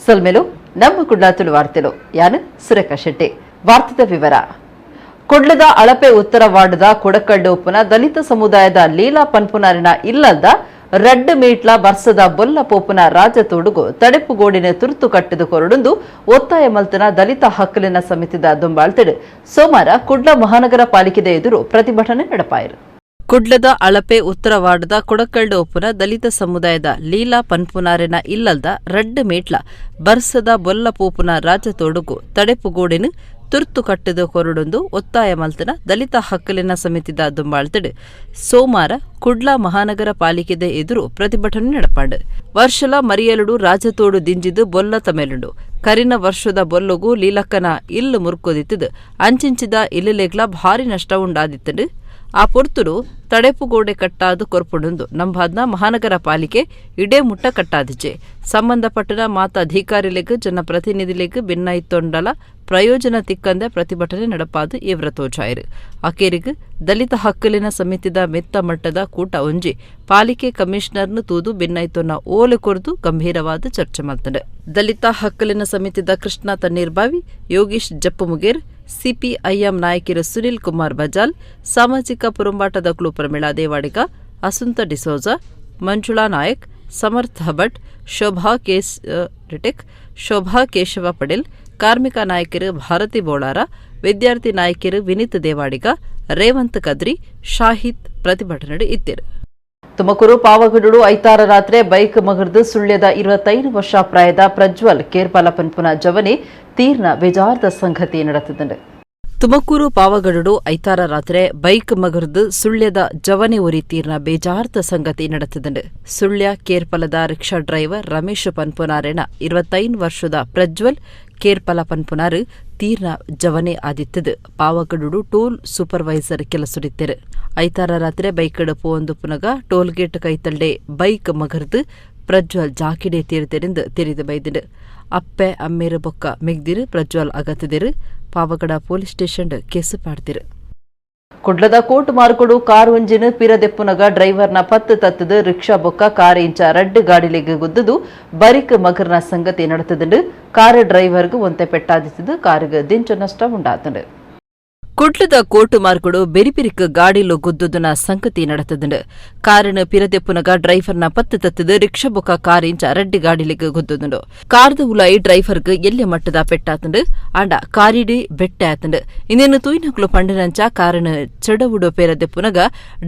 ಸೊಲ್ಮೆಲು ನಮ್ಮ ಕುಡ್ಲ ತುಳು ವಾರ್ತೆಲು. ಯಾನ್ ಸುರೇಖಾ ಶೆಟ್ಟಿ. ವಾರ್ತೆದ ವಿವರ. ಕುಡ್ಲದ ಅಳಪೆ ಉತ್ತರ ವಾರ್ಡ್ದ ಕೊಡಕಲ್ಡ್ ಉಪ್ಪುನ ದಲಿತ ಸಮುದಾಯದ ಲೀಲಾ ಪನ್ಪುನಾರಿನ ಇಲ್ಲಲ್ದ ರಡ್ಡ್ ಮೀಟ್ಲ ಬರ್ಸದ ಬೊಲ್ಲ ಪೋಪುನ ರಾಜತೋಡುಗು ತಡೆಪುಗೋಡಿನ ತುರ್ತು ಕಟ್ಟಿದ ಕೊರಡುಂದು ಒತ್ತಾಯ ಮಲ್ತನ ದಲಿತ ಹಕ್ಕುಲಿನ ಸಮಿತಿದ ದುಂಬಾಳ್ತಿಡ್ ಸೋಮವಾರ ಕುಡ್ಲ ಮಹಾನಗರ ಪಾಲಿಕೆದ ಎದುರು ಪ್ರತಿಭಟನೆ ನಡಪಾಯರು. ಕುಡ್ಲದ ಅಳಪೆ ಉತ್ತರ ವಾರ್ಡ್ದ ಕೊಡಕಲ್ಡ್ ಉಪ್ಪುನ ದಲಿತ ಸಮುದಾಯದ ಲೀಲಾ ಪನ್ಪುನಾರಿನ ಇಲ್ಲಲ್ದ ರಡ್ಡ್ ಮೀಟ್ಲ ಬರ್ಸದ ಬೊಲ್ಲ ಪೋಪುನ ರಾಜತೋಡುಗು ತಡೆಪುಗೋಡಿನ ತುರ್ತು ಕಟ್ಟಿದ ಕೊರಡುಂದು ಒತ್ತಾಯ ಮಲ್ತನ ದಲಿತ ಹಕ್ಕುಲಿನ ಸಮಿತಿದ ದುಂಬಾಳ್ತಿಡ್ ಸೋಮವಾರ ಕುಡ್ಲ ಮಹಾನಗರ ಪಾಲಿಕೆದ ಎದುರು ಪ್ರತಿಭಟನೆ ನಡಪಾಂಡ್. ವರ್ಷಲ ಮರಿಯಲುಡು ರಾಜತೋಡು ದಿಂಜಿದು ಬೊಲ್ಲ ತಮೆಲುಂಡು. ಕರಿನ ವರ್ಷದ ಬೊಲ್ಲುಗು ಲೀಲಕ್ಕನ ಇಲ್ಲು ಮುರ್ಕೊದಿತ್ತದು ಅಂಚಿಂಚಿದ ಇಲ್ಲುಲೆಗ್ಲ ಭಾರಿ ನಷ್ಟ ಉಂಡಾದಿತ್ತುಂಡು. ಆ ಪೊರ್ತುಡು ತಡೆಪುಗೋಡೆ ಕಟ್ಟಾದು ಕೊರ್ಪುಂಡುಂದು ನಂಬಾದ್ನ ಮಹಾನಗರ ಪಾಲಿಕೆ ಇಡೇ ಮುಟ್ಟ ಕಟ್ಟಾದಿಜೆ. ಸಂಬಂಧಪಟ್ಟನ ಮಾತ ಅಧಿಕಾರಿಲೆಗ್ ಜನಪ್ರತಿನಿಧಿಲೆಗ್ ಭಿನ್ನಾಯಿತೊಂಡಲ ಪ್ರಯೋಜನ ತಿಕ್ಕಂದೆ ಪ್ರತಿಭಟನೆ ನಡಪಾದು ಇವ್ರ ತೋಜಾಯರು. ಅಕೇರಿಗ್ ದಲಿತ ಹಕ್ಕುಲಿನ ಸಮಿತಿದ ಮೆತ್ತ ಮಟ್ಟದ ಕೂಟ ಒಂಜಿ ಪಾಲಿಕೆ ಕಮಿಷನರ್ನು ತೂದು ಭಿನ್ನಾಯಿತೊನ್ನ ಓಲೆ ಕೊರ್ದು ಗಂಭೀರವಾದ ಚರ್ಚೆ ಮಲ್ತಂಡು. ದಲಿತ ಹಕ್ಕುಲಿನ ಸಮಿತಿದ ಕೃಷ್ಣ ತಣ್ಣೀರ್ಬಾವಿ, ಯೋಗೀಶ್ ಜಪ್ಪುಮುಗೇರ್, ಸಿಪಿಐಎಂ ನಾಯಕಿರು ಸುನಿಲ್ ಕುಮಾರ್ ಬಜಾಲ್, ಸಾಮಾಜಿಕ ಪುರುಂಬಾಟದ ಕ್ಲು ಪ್ರಮೀಳಾ ದೇವಾಡಿಗ, ಅಸುಂತ ಡಿಸೋಜಾ, ಮಂಜುಳಾ ನಾಯಕ್, ಸಮರ್ಥ ಭಟ್, ಶೋಭಾ ಕೇಶವ ಪಟೇಲ್, ಕಾರ್ಮಿಕ ನಾಯಕರು ಭಾರತಿ ಬೋಳಾರ, ವಿದ್ಯಾರ್ಥಿ ನಾಯಕಿರು ವಿನೀತ್ ದೇವಾಡಿಗ, ರೇವಂತ್ ಕದ್ರಿ, ಶಾಹಿದ್ ಪ್ರತಿಭಟನೆ ಇತ್ತಿರು. ತುಮಕೂರು ಪಾವಗಡಡು ಐತಾರ ರಾತ್ರಿ ಬೈಕ್ ಮಗರ್ದು ಸುಳ್ಯದ 25 ವರ್ಷ ಪ್ರಾಯದ ಪ್ರಜ್ವಲ್ ಕೇರ್ಪಾಲ ಪನ್ಪುನ ಜವನಿ ತೀರ್ನ ಬೇಜಾರ್ದ ಸಂಗತಿ ನಡೆದಿದೆ. ತುಮಕೂರು ಪಾವಗಡಡು ಐತಾರ ರಾತ್ರಿ ಬೈಕ್ ಮಗರ್ದು ಸುಳ್ಯದ ಜವನಿ ಉರಿ ತೀರ್ನ ಬೇಜಾರ್ದ ಸಂಗತಿ ನಡೆದಿದೆ. ಸುಳ್ಯ ಕೇರ್ಪಲದ ರಿಕ್ಷಾ ಡ್ರೈವರ್ ರಮೇಶ್ ಪನ್ಪುನಾರೇನ 25 ವರ್ಷದ ಪ್ರಜ್ವಲ್ ಕೇರ್ಪಲ ಪನ್ಪುನಾರು ತೀರ್ನ ಜವನೆ ಆದಿತ್ತದು. ಪಾವಗಡುಡು ಟೋಲ್ ಸೂಪರ್ವೈಸರ್ ಕೆಲಸುಡಿತ್ತೆರು. ಐತಾರ ರಾತ್ರಿ ಬೈಕ್ ಪೋವೊಂದು ಪುನಗ ಟೋಲ್ ಗೇಟ್ ಕೈತಲ್ಡೆ ಬೈಕ್ ಮಗರ್ದು ಪ್ರಜ್ವಲ್ ಜಾಕಿಡೆ ತೀರ್ದೆರೆಂದು ತೆರಿದು ಬೈದಿಂಡು. ಅಪ್ಪೆ ಅಮ್ಮೇರು ಬೊಕ್ಕ ಮೆಗ್ದಿರು Prajwal ಅಗತ್ತದಿರು. Pavagada police station case ಪಾಡ್ದಿರು. ಕುಡ್ಲದ coat ಮಾರ್ಕೊಡು car ಒಂಜಿನ ಪಿರದೆಪ್ಪುನಗ ಡ್ರೈವರ್ನ ಪತ್ತು ತತ್ತದು ರಿಕ್ಷಾ ಬೊಕ್ಕ ಕಾರ್ ಇಂಚ ರಡ್ಡು ಗಾಡಿಲಿಗೆ ಗುದ್ದುದು ಬರಿಕ್ ಮಗರ್ನ ಸಂಗತಿ ನಡೆತದುಂಡು. ಕಾರ್ ಡ್ರೈವರ್ಗ್ ಒಂತೆ ಪೆಟ್ಟಾದಿತ್ತದು. ಕಾರುಗ್ ದಿಂಚ ನಷ್ಟ ಉಂಡಾತಂಡು. ಕುಡ್ಲದ ಕೋಟು ಮಾರ್ಕೊಡು ಬೆರಿಬಿರಿಕ್ ಗಾಡಿಲು ಗುದ್ದುದುನ ಸಂಗತಿ ನಡೆತದುಂಡು. ಕಾರನ ಪಿರದೆಪ್ಪುನಗ ಡ್ರೈವರ್ನ ಪತ್ತು ತತ್ತದು ರಿಕ್ಷಾ ಬೊಕ್ಕ ಕಾರ್ ಇಂಚ ರಡ್ಡು ಗಾಡಿಲಿಗೆ ಗುದ್ದುದುಂಡು. ಕಾರ್ದ ಉಲಾಯಿ ಡ್ರೈವರ್ಗ್ ಎಲ್ಯ ಮಟ್ಟದ ಪೆಟ್ಟಾತಂಡು. ಆಂಡ ಕಾರಿಡಿ ಬೆಟ್ಟೆ ಆತಂಡು. ಇನ್ನೇನು ತೂಯಿನಕ್ಲು ಪಂಡನಂಚ ಕಾರನ ಚಡವುಡು ಪೇರದೆಪ್ಪುನಗ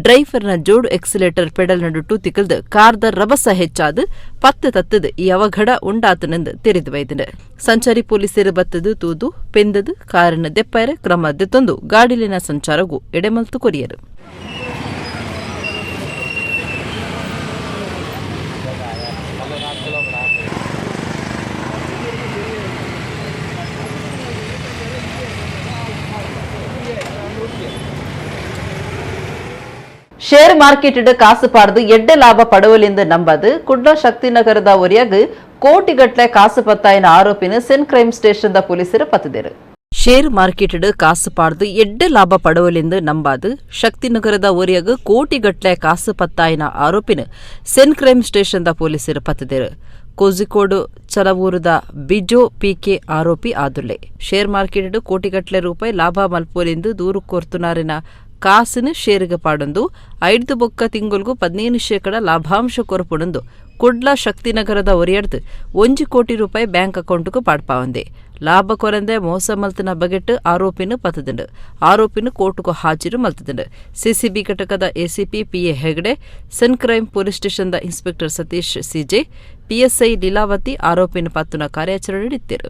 ಡ್ರೈವರ್ನ ಜೋಡು ಎಕ್ಸಿಲೇಟರ್ ಪೆಡಲ್ ನಡುಟು ತಿಕ್ಕಲ್ದು ಕಾರ್ದ ರಭಸ ಹೆಚ್ಚಾದು ಪತ್ತು ತತ್ತದು ಈ ಅವಘಡ ಉಂಡಾತನೆಂದು ತೆರಿದು ಬೈದಂಡು. ಸಂಚಾರಿ ಪೊಲೀಸರು ಬತ್ತದು ತೂದು ಪೆಂದದು ಕಾರನ ದೆಪ್ಪೈರೆ ಕ್ರಮ ದೆತ್ತೊಂದು ಗಾಡಿಲಿನ ಸಂಚಾರಗೂ ಎಡೆಮಲ್ತು ಕೊರಿಯರು. ಶೇರ್ ಮಾರ್ಕೆಟ್ ಕಾಸು ಪಾಡ್ದು ಎಡ್ಡೆ ಲಾಭ ಪಡವಲಿಂದ ನಂಬದು ಕುಡ್ಲ ಶಕ್ತಿನಗರದ ಒರಿಯಾಗ ಕೋಟಿಗಟ್ಲೆ ಕಾಸು ಪತ್ತಾಯಿನ ಆರೋಪಿನ ಸೆನ್ ಕ್ರೈಮ್ ಸ್ಟೇಷನ್ ಪೊಲೀಸರು ಪತ್ತದಿರು. ಶೇರ್ ಮಾರ್ಕೆಟ್ ಕಾಸು ಪಾಡ್ದು ಎಡ್ಡೆ ಲಾಭ ಪಡವಲೆಂದು ನಂಬಾದು ಶಕ್ತಿನಗರದ ಒರಿಯಾಗ ಕೋಟಿಗಟ್ಲೆ ಕಾಸು ಪತ್ತಾಯಿನ ಆರೋಪಿನ ಸೆನ್ ಕ್ರೈಮ್ ಸ್ಟೇಷನ್ ಪೊಲೀಸರು ಪತ್ತದಿರು. ಕೋಝಿಕೋಡು ಚಲವೂರದ ಬಿಜೋ ಪಿಕೆ ಆರೋಪಿ ಆದುಲ್ಲೆ. ಶೇರ್ ಮಾರ್ಕೆಟ್ ಕೋಟಿಗಟ್ಲೆ ರೂಪಾಯಿ ಲಾಭ ಮಲ್ಪೋಲೆಂದು ದೂರು ಕೊರ್ತುನಾರಿನ ಕಾಸಿನ ಶೇರಿಗೆ ಪಾಡೊಂದು 5 ಬೊಕ್ಕ ತಿಂಗೊಲ್ಗು 15% ಲಾಭಾಂಶ ಕೊರಪುಣಂದು ಕುಡ್ಲ ಶಕ್ತಿನಗರದ ಒರಿಯಡ್ದು 1 ಕೋಟಿ ರೂಪಾಯಿ ಬ್ಯಾಂಕ್ ಅಕೌಂಟ್ಗೂ ಪಾಡ್ಪಾವಂದೆ. ಲಾಭ ಕೊರಂದೆ ಮೋಸ ಮಲ್ತನ ಬಗೆಟ್ ಆರೋಪಿನ ಪತ್ತದಿಂಡು. ಆರೋಪಿನ ಕೋರ್ಟ್ಗೂ ಹಾಜಿರು ಮಲ್ತದಿಂಡು. ಸಿಸಿಬಿ ಘಟಕದ ACP PA Hegde, CEN crime police ಸ್ಟೇಷನ್ದ inspector Satish CJ, PSI Leelavathi ಆರೋಪಿನ ಪತ್ತುನ ಕಾರ್ಯಾಚರಣೆ ನಡೆತ್ತಿರು.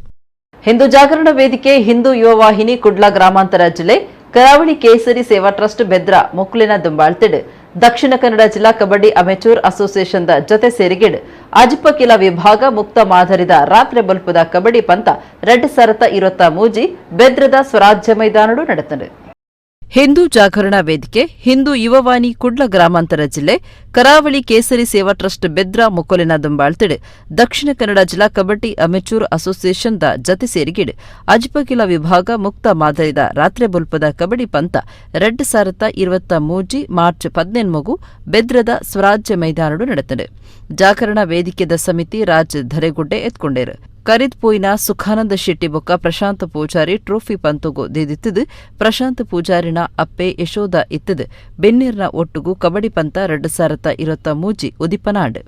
ಹಿಂದೂ ಜಾಗರಣ ವೇದಿಕೆ, ಹಿಂದೂ ಯುವ ವಾಹಿನಿ ಕುಡ್ಲ ಗ್ರಾಮಾಂತರ ಜಿಲ್ಲೆ, ಕರಾವಳಿ ಕೇಸರಿ ಸೇವಾ ಟ್ರಸ್ಟ್ ಬೆದ್ರ ಮೊಕ್ಕುಲಿನ ದುಂಬಾಳ್ತಿಡ್ ದಕ್ಷಿಣ ಕನ್ನಡ ಜಿಲ್ಲಾ ಕಬಡ್ಡಿ ಅಮೆಚೂರ್ ಅಸೋಸಿಯೇಷನ್ ಜೊತೆ ಸೇರಿಗೆಡ್ ಅಜಿಪಕಿಲ ವಿಭಾಗ ಮುಕ್ತ ಮಾದರಿದ ರಾತ್ರಿ ಬಲ್ಪುದ ಕಬಡ್ಡಿ ಪಂತ 2023 ಬೆದ್ರದ ಸ್ವರಾಜ್ಯ ಮೈದಾನಡು ನಡೆತಂಡು. ಹಿಂದೂ ಜಾಗರಣಾ ವೇದಿಕೆ, ಹಿಂದೂ ಯುವವಾಣಿ ಕುಡ್ಲ ಗ್ರಾಮಾಂತರ ಜಿಲ್ಲೆ, ಕರಾವಳಿ ಕೇಸರಿ ಸೇವಾ ಟ್ರಸ್ಟ್ ಬೆದ್ರ ಮೊಕ್ಕೊಲಿನ ದುಂಬಾಳ್ತಿಡ್ ದಕ್ಷಿಣ ಕನ್ನಡ ಜಿಲ್ಲಾ ಕಬಡ್ಡಿ ಅಮೆಚೂರ್ ಅಸೋಸಿಯೇಷನ್ the ಜತೆ ಸೇರಿಗಿಡ್ ಅಜ್ಪಕಿಲ ವಿಭಾಗ ಮುಕ್ತ ಮಾದರಿದ ರಾತ್ರಿ ಬೊಲ್ಪದ ಕಬಡ್ಡಿ ಪಂತ 2023 ಮಾರ್ಚ್ 18 ಬೆದ್ರದ ಸ್ವರಾಜ್ಯ ಮೈದಾನಡು ನಡೆತಂಡು. ಜಾಗರಣಾ ವೇದಿಕೆದ ಸಮಿತಿ ರಾಜ್ ಧರೆಗುಡ್ಡೆ ಎತ್ಕೊಂಡೇರು. ಕರಿದ್ ಪೋಯಿನ ಸುಖಾನಂದ ಶೆಟ್ಟಿ ಬೊಕ್ಕ ಪ್ರಶಾಂತ್ ಪೂಜಾರಿ ಟ್ರೋಫಿ ಪಂತೊಗು ದಿದಿತ್ತುದು ಪ್ರಶಾಂತ್ ಪೂಜಾರಿನ ಅಪ್ಪೆ ಯಶೋಧ ಇತ್ತುದು ಬೆನ್ನಿರ್ನ ಒಟ್ಟುಗು ಕಬಡ್ಡಿ ಪಂತ 2023 ಉದಿಪನಾಂಡ್.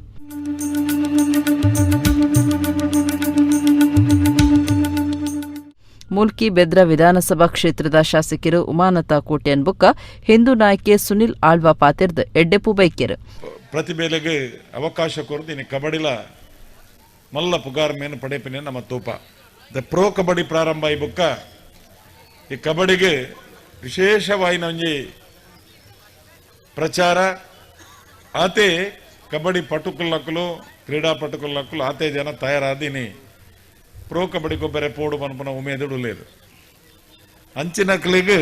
ಮೂಲ್ಕಿ ಬೆದ್ರ ವಿಧಾನಸಭಾ ಕ್ಷೇತ್ರದ ಶಾಸಕರು ಉಮಾನಾಥ ಕೋಟ್ಯಾನ್ ಬೊಕ್ಕ ಹಿಂದೂ ನಾಯಕೆ ಸುನಿಲ್ ಆಳ್ವಾ ಪಾತೆರ್ದ್ ಎಡ್ಡೆಪು ಬೈಕೆರ್. ಪ್ರತಿಭೆಲೆಗೆ ಅವಕಾಶ ಕೊರ್ದು ಕಬಡ್ಡಿಲ ಮಲ್ಲ ಪುಗಾರ್ ಮೇನು ಪಡೆಪಿನ ನಮ್ಮ ತೂಪ. The pro kabaddi ಪ್ರಾರಂಭ ಈ ಬೊಕ್ಕ ಈ ಕಬಡ್ಡಿಗೆ ವಿಶೇಷವಾಯಿನ ಒಂಜಿ ಪ್ರಚಾರ ಆತೆ ಕಬಡ್ಡಿ ಪಟುಕುಲ್ಲಕ್ಕಲು ಕ್ರೀಡಾಪಟುಕುಲ್ಲಕ್ಕಲು ಆತೆ ಜನ ತಯಾರಾದಿನಿ ಪ್ರೋ ಕಬಡ್ಡಿ ಗೊಬ್ಬರ ಪೋಡು ಮನ್ಪುನ ಉಮೇದುಡುಲೇರು. ಅಂಚಿನಕ್ಲಿಗೆ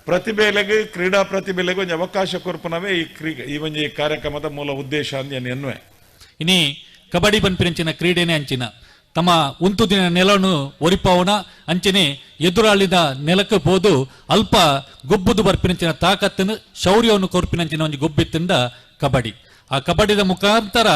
ಪ್ರತಿಭೆಲೆಗೆ ಕ್ರೀಡಾ ಪ್ರತಿಭೆಲೆಗೆ ಒಂಜಿ ಅವಕಾಶ ಕೊರ್ಪುನವೇ ಈ ಒಂಜಿ ಕಾರ್ಯಕ್ರಮದ ಮೂಲ ಉದ್ದೇಶ ಅಂದ್ ಎನ್ನುವೆ. ಇನಿ ಕಬಡ್ಡಿ ಪನ್ಪಿನಂಚಿನ ಕ್ರೀಡೆನೇ ಅಂಚಿನ ತಮ್ಮ ಉಂತು ದಿನ ನೆಲವನ್ನು ಒರಿಪಾವನ ಅಂಚನೆ ಎದುರಾಳಿದ ನೆಲಕ್ಕೆ ಪೋದು ಅಲ್ಪ ಗೊಬ್ಬುದು ಬರ್ಪಿನಂಚಿನ ತಾಕತ್ತನ್ನು ಶೌರ್ಯವನ್ನು ಕೊರ್ಪಿನಂಚಿನ ಒಂಜಿ ಗೊಬ್ಬಿತ್ತಿಂದ ಕಬಡ್ಡಿ. ಆ ಕಬಡ್ಡಿದ ಮುಖಾಂತರ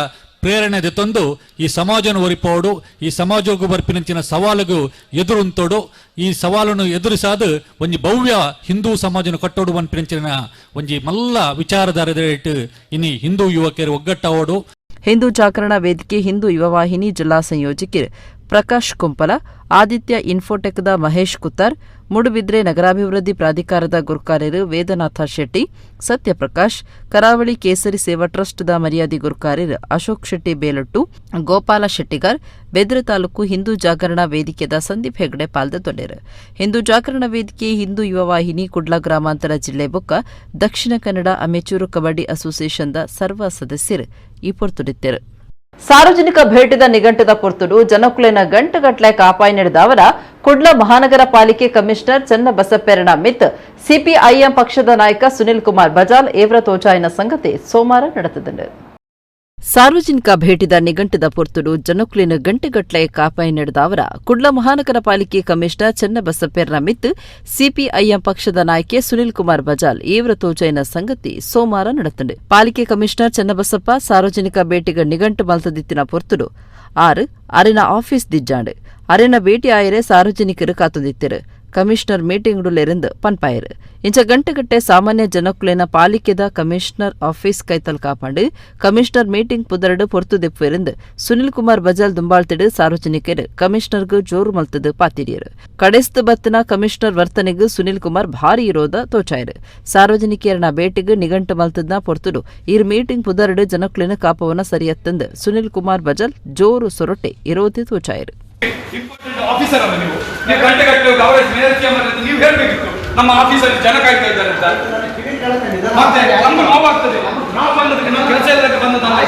ಪ್ರೇರಣೆ ತಂದು ಈ ಸಮಾಜನ ಒರಿಪೋಡು, ಈ ಸಮಾಜಕ್ಕೂ ಬರ್ಪಿನಂಚಿನ ಸವಾಲಿಗೂ ಎದುರುಂತೋಡು, ಈ ಸವಾಲನ್ನು ಎದುರಿಸಾದ ಒಂಜಿ ಭವ್ಯ ಹಿಂದೂ ಸಮಾಜನ ಕಟ್ಟೋಡು ಪನ್ಪಿನಂಚಿನ ಒಂಜಿ ಮಲ್ಲ ವಿಚಾರಧಾರೆ ಇಟ್ಟು ಇನಿ ಹಿಂದೂ ಯುವಕರು ಒಗ್ಗಟ್ಟಾವೋಡು. ಹಿಂದೂ ಜಾಗರಣ ವೇದಿಕೆ ಹಿಂದೂ ಯುವವಾಹಿನಿ ಜಿಲ್ಲಾ ಸಂಯೋಜಕರು ಪ್ರಕಾಶ್ ಕುಂಪಲ, ಆದಿತ್ಯ ಇನ್ಫೋಟೆಕ್ದ ಮಹೇಶ್ ಕುತ್ತಾರ್, ಮೂಡುಬಿದ್ರೆ ನಗರಾಭಿವೃದ್ಧಿ ಪ್ರಾಧಿಕಾರದ ಗುರ್ಕಾರ್ಯರು ವೇದನಾಥ ಶೆಟ್ಟಿ, ಸತ್ಯಪ್ರಕಾಶ್, ಕರಾವಳಿ ಕೇಸರಿ ಸೇವಾ ಟ್ರಸ್ಟ್ದ ಮರ್ಯಾದೆ ಗುರ್ಕಾರ್ಯರು ಅಶೋಕ್ ಶೆಟ್ಟಿ ಬೇಲೊಟ್ಟು, ಗೋಪಾಲ ಶೆಟ್ಟಿಗಾರ್, ಬೆದ್ರ ತಾಲೂಕು ಹಿಂದೂ ಜಾಗರಣ ವೇದಿಕೆದ ಸಂದೀಪ್ ಹೆಗ್ಡೆ ಪಾಲ್ದೊಂಡೆರು. ಹಿಂದೂ ಜಾಗರಣ ವೇದಿಕೆ ಹಿಂದೂ ಯುವವಾಹಿನಿ ಕುಡ್ಲ ಗ್ರಾಮಾಂತರ ಜಿಲ್ಲೆ ಬೊಕ್ಕ ದಕ್ಷಿಣ ಕನ್ನಡ ಅಮೆಚೂರು ಕಬಡ್ಡಿ ಅಸೋಸಿಯೇಷನ್ದ ಸರ್ವ ಸದಸ್ಯರು ಈ ಪೊರ್ತುಡಿತ್ತೆರು. ಸಾರ್ವಜನಿಕ ಭೇಟಿದ ನಿಘಂಟದ ಪೊರ್ತುಡು ಜನಕುಲೆನ ಗಂಟುಗಟ್ಲೆ ಕಾಪಾಯಿ ನಡೆದವರ ಕುಡ್ಲ ಮಹಾನಗರ ಪಾಲಿಕೆ ಕಮಿಷನರ್ ಚನ್ನಬಸಪ್ಪೆರಣ ಮಿತ್ ಸಿಪಿಐಎಂ ಪಕ್ಷದ ನಾಯಕ ಸುನಿಲ್ ಕುಮಾರ್ ಬಜಾಲ್ ಏವ್ರ ತೋಚಾಯಿನ ಸಂಗತಿ ಸೋಮವಾರ ನಡೆದಿದೆ. ಸಾರ್ವಜನಿಕ ಭೇಟಿದ ನಿಘಂಟದ ಪೊರ್ತುಡು ಜನಕುಲಿನ ಗಂಟೆಗಟ್ಟಲೆ ಕಾಪಾಯಿ ನಡೆದವರ ಕುಡ್ಲ ಮಹಾನಗರ ಪಾಲಿಕೆ ಕಮಿಷನರ್ ಚನ್ನಬಸಪ್ಪೆರ್ನ ಮಿತ್ ಸಿಪಿಐಎಂ ಪಕ್ಷದ ನಾಯಕೆ ಸುನಿಲ್ ಕುಮಾರ್ ಬಜಾಲ್ ಏವ್ರ ತೋಜೈನ ಸಂಗತಿ ಸೋಮವಾರ ನಡೆತಂಡು. ಪಾಲಿಕೆ ಕಮಿಷನರ್ ಚನ್ನಬಸಪ್ಪ ಸಾರ್ವಜನಿಕ ಭೇಟಿಗ ನಿಘಂಟು ಮಲ್ತದಿತ್ತಿನ ಪೊರ್ತುಡು ಆರು ಅರೆನ ಆಫೀಸ್ ದಿಜ್ಜಾಂಡು ಅರೆನ ಭೇಟಿ ಆಯರೆ ಸಾರ್ವಜನಿಕರು ಕಾತುದಿತ್ತಿರು. ಕಮಿಷನರ್ ಮೀಟಿಂಗ್ಡುಲೆರಿಂದ ಪನ್ಪಾಯರು. ಇಂಚ ಗಂಟೆಗಟ್ಟೆ ಸಾಮಾನ್ಯ ಜನಕ್ಕುಲೆನ ಪಾಲಿಕೆದ ಕಮಿಷನರ್ ಆಫೀಸ್ ಕೈತಲ್ ಕಾಪಾಂಡು ಕಮಿಷನರ್ ಮೀಟಿಂಗ್ ಪುದರಡು ಪೊರ್ತುದೆಪ್ಪುವೆರೆಂದು ಸುನಿಲ್ ಕುಮಾರ್ ಬಜಾಲ್ ದುಂಬಾಳ್ತಿಡು ಸಾರ್ವಜನಿಕರು ಕಮಿಷನರ್ಗ್ ಜೋರು ಮಲ್ತದು ಪಾತಿರಿಯರು. ಕಡೆಸ್ತು ಬತ್ತಿನ ಕಮಿಷನರ್ ವರ್ತನೆಗ್ ಸುನಿಲ್ ಕುಮಾರ್ ಭಾರಿ ಇರೋದ ತೋಚಾಯರು. ಸಾರ್ವಜನಿಕರನ ಭೇಟಿಗ್ ನಿಘಂಟು ಮಲ್ತದ್ನ ಪೊರ್ತುಡು ಈರ್ ಮೀಟಿಂಗ್ ಪುದರಡು ಜನಕ್ಕುಲೆನ ಕಾಪವನ ಸರಿಯತ್ತಂದು ಸುನಿಲ್ ಕುಮಾರ್ ಬಜಾಲ್ ಜೋರು ಸೊರಟೆ ಇರೋದೆ ತೋಚಾಯರು. ಆಫೀಸರ್ ಅಲ್ಲ ನೀವು, ನೀವು ಗಂಟೆಗಟ್ಟಲೆ ಗೌರವ ಮೇಯರ್ ಅಂತ ನೀವು ಹೇಳಬೇಕಿತ್ತು. ನಮ್ಮ ಆಫೀಸಲ್ಲಿ ಜನ ಕಾಯ್ತಾ ಇದ್ದಾರೆ ಅಂತ. ಮತ್ತೆ ನಮ್ಗೆ ನೋವಾಗ್ತದೆ. ನಾವು ಬಂದದಕ್ಕೆ ನಾವು ಕೆಲಸ ಇಲ್ಲದಕ್ಕೆ ಬಂದದ್ದಲ್ಲ.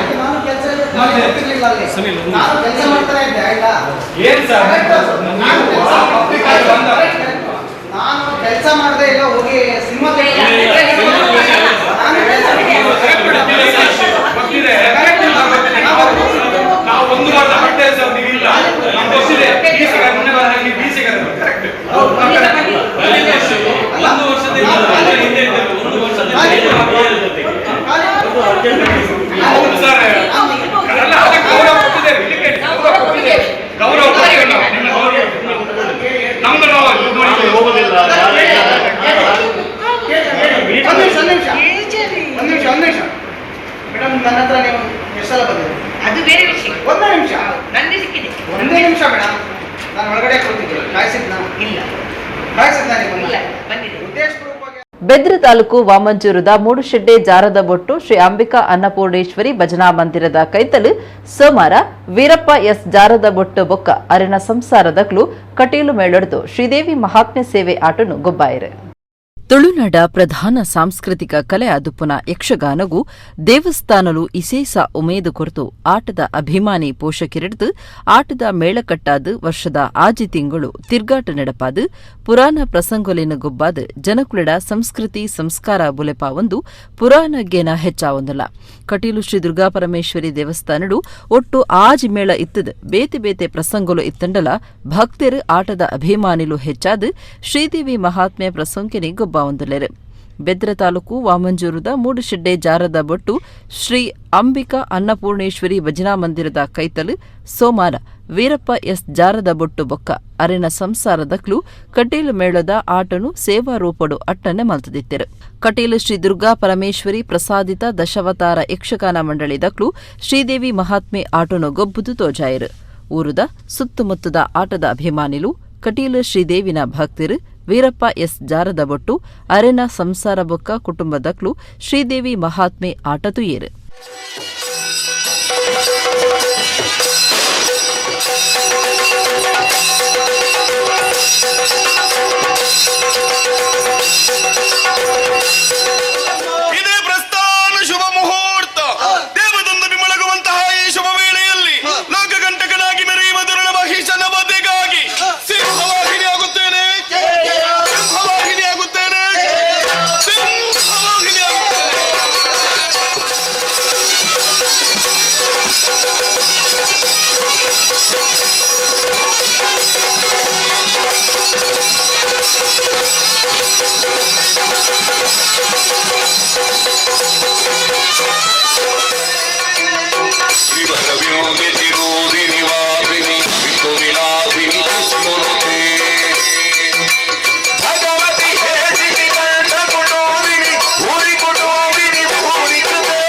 ಸುನಿಲ್, ಏನ್ ಸರ್ ನಾನು ಕೆಲಸ ಮಾಡದೆ ಇಲ್ಲ ಹೋಗಿ ಸಿನಿಮಾ ನಾವು ಒಂದು ವಾರದ ಬಟ್ಟೆ ಸರ್ ನೀವು ಇಲ್ಲ ನಮ್ಗೆ ಗೊತ್ತಿದೆ. ಮುಂದೆ ನೀವು ಬಿ ಸಿ ಕರೆಕ್ಟ್. ಒಂದು ವರ್ಷದಿಂದ ಹಿಂದೆ ಇದ್ದೇವೆ, ಒಂದು ವರ್ಷದಿಂದ ಹೌದು ಸರ್. ಅಲ್ಲ, ಅದಕ್ಕೆ ಗೌರವ ಕೊಟ್ಟಿದ್ದೇವೆ. ಇಲ್ಲಿ ಕೇಳಿ, ಗೌರವ ಕೊಟ್ಟಿದ್ದೇವೆ. ಗೌರವ ಕೊಟ್ಟಿದ್ದೇವೆ ನಾವು. ನಿಮ್ಮ ಗೌರವ ನಮ್ದು ನೋವು ನೋಡಿ. ಒಂದು ನಿಮಿಷ ಒಂದು ನಿಮಿಷ ಒಂದು ನಿಮಿಷ ಒಂದು ನಿಮಿಷ ಮೇಡಮ್, ನನ್ನ ಹತ್ರ ನೀವು ಎಷ್ಟು ಸಲ ಬಂದಿದ್ದೀರಿ? ಅದು ಬೇರೆ ವಿಷಯ. ಒಂದೇ ನಿಮಿಷ, ನಂದು ಸಿಕ್ಕಿದೆ. ಒಂದೇ ನಿಮಿಷ ಮೇಡಮ್, ನಾನು ಒಳಗಡೆ ಕೂತಿದ್ದೆ. ಕಾಯಿಸಿದ್ನಾ? ಇಲ್ಲ, ಕಾಯಿಸಿದ್ನಾ ನಿಮ್ಮನ್ನ? ಇಲ್ಲ, ಬಂದಿದೆ. ಉದ್ದೇಶಪೂರ್ವಕವಾಗಿ ಬೆದ್ರ ತಾಲೂಕು ವಾಮಂಜೂರದ ಮೂಡುಶೆಡ್ಡೆ ಜಾರದಬೊಟ್ಟು ಶ್ರೀ ಅಂಬಿಕಾ ಅನ್ನಪೂರ್ಣೇಶ್ವರಿ ಭಜನಾ ಮಂದಿರದ ಕೈತಲು ಸೋಮವಾರ ವೀರಪ್ಪ ಎಸ್ ಜಾರದಬೊಟ್ಟು ಬೊಕ್ಕ ಅರಿನ ಸಂಸಾರದಕ್ಲು ಕಟೀಲು ಮೇಳೊಡೆದು ಶ್ರೀದೇವಿ ಮಹಾತ್ಮೆ ಸೇವೆ ಆಟನು ಗೊಬ್ಬಾಯಿರು. ತುಳುನಾಡ ಪ್ರಧಾನ ಸಾಂಸ್ಕೃತಿಕ ಕಲೆ ಅದುಪುನ ಯಕ್ಷಗಾನಗೂ ದೇವಸ್ಥಾನಲು ಇಸೇಸ ಉಮೇದು ಕೊರತು ಆಟದ ಅಭಿಮಾನಿ ಪೋಷಕಿರಿಡ್ದು ಆಟದ ಮೇಳಕಟ್ಟಾದು ವರ್ಷದ ಆಜಿ ತಿಂಗಳು ತಿರ್ಗಾಟ ನಡಪಾದು ಪುರಾಣ ಪ್ರಸಂಗೊಲೆನ ಗೊಬ್ಬಾದು ಜನಕುಲೆಡ ಸಂಸ್ಕೃತಿ ಸಂಸ್ಕಾರ ಬುಲೆಪಾವೊಂದು ಪುರಾಣಗ್ಗೇನ ಹೆಚ್ಚಾವೊಂದಲ್ಲ. ಕಟೀಲು ಶ್ರೀ ದುರ್ಗಾಪರಮೇಶ್ವರಿ ದೇವಸ್ಥಾನಡು ಒಟ್ಟು ಆಜಿ ಮೇಳ ಇತ್ತದು ಬೇತೆ ಬೇತೆ ಪ್ರಸಂಗೊಲು ಇತ್ತಂಡಲ ಭಕ್ತರು ಆಟದ ಅಭಿಮಾನಿಲು ಹೆಚ್ಚಾದು ಶ್ರೀದೇವಿ ಮಹಾತ್ಮೆ ಪ್ರಸಂಗಿನಿ ಗೊಬ್ಬಾವೊಂದುಲೆರು. ಬೆದ್ರ ತಾಲೂಕು ವಾಮಂಜೂರುದ ಮೂಡುಶೆಡ್ಡೆ ಜಾರದ ಬೊಟ್ಟು ಶ್ರೀ ಅಂಬಿಕಾ ಅನ್ನಪೂರ್ಣೇಶ್ವರಿ ಭಜನಾ ಮಂದಿರದ ಕೈತಲು ಸೋಮವಾರ Veerappa S ಜಾರದ ಬೊಟ್ಟು ಬೊಕ್ಕ ಅರೆನ ಸಂಸಾರದಕ್ಲು ಕಟೀಲು ಮೇಳದ ಆಟನು ಸೇವಾ ರೂಪಡು ಅಟ್ಟನೆ ಮಲ್ತದಿತ್ತೆರು. ಕಟೀಲು ಶ್ರೀ ದುರ್ಗಾ ಪರಮೇಶ್ವರಿ ಪ್ರಸಾದಿತ ದಶಾವತಾರ ಯಕ್ಷಗಾನ ಮಂಡಳಿದಕ್ಲು ಶ್ರೀದೇವಿ ಮಹಾತ್ಮೆ ಆಟನು ಗೊಬ್ಬುದು ತೋಜಾಯರು. ಊರುದ ಸುತ್ತಮುತ್ತದ ಆಟದ ಅಭಿಮಾನಿಲು, ಕಟೀಲು ಶ್ರೀದೇವಿನ ಭಕ್ತರು, ವೀರಪ್ಪ ಎಸ್ ಜಾರದ ಬೊಟ್ಟು ಅರೆನ ಸಂಸಾರ ಬೊಕ್ಕ ಕುಟುಂಬದಕ್ಲು ಶ್ರೀದೇವಿ ಮಹಾತ್ಮೆ ಆಟ ತುಯೇರು. ಇದೇ ಪ್ರಸ್ಥಾನ ಶುಭ ಮುಹೂರ್ತ. ದೇವದೊಂದು ಮೊಳಗುವಂತಹ ಈ ಶುಭ ವೇಳೆಯಲ್ಲಿ ಲೋಕಗಂಟಕನಾಗಿ ಮೆರೆಯುವ ದುರುಳ ಮಹಿಷನ ವಧೆಗಾಗಿ ಸಿಂಹವಾಹಿನಿಯಾಗುತ್ತೇನೆ, ಸಿಂಹವಾಹಿನಿಯಾಗುತ್ತೇನೆ, ಸಿಂಹವಾಹಿನಿಯಾಗುತ್ತೇನೆ. ಭಗವತಿ ಹೇಸಿತಿ ಕಂಠ ಕುಟುಂಬಿನಿ ಭೂರಿ ಕುಟುಂಬಿನಿ ಭೂರಿ ಕೃತೆ.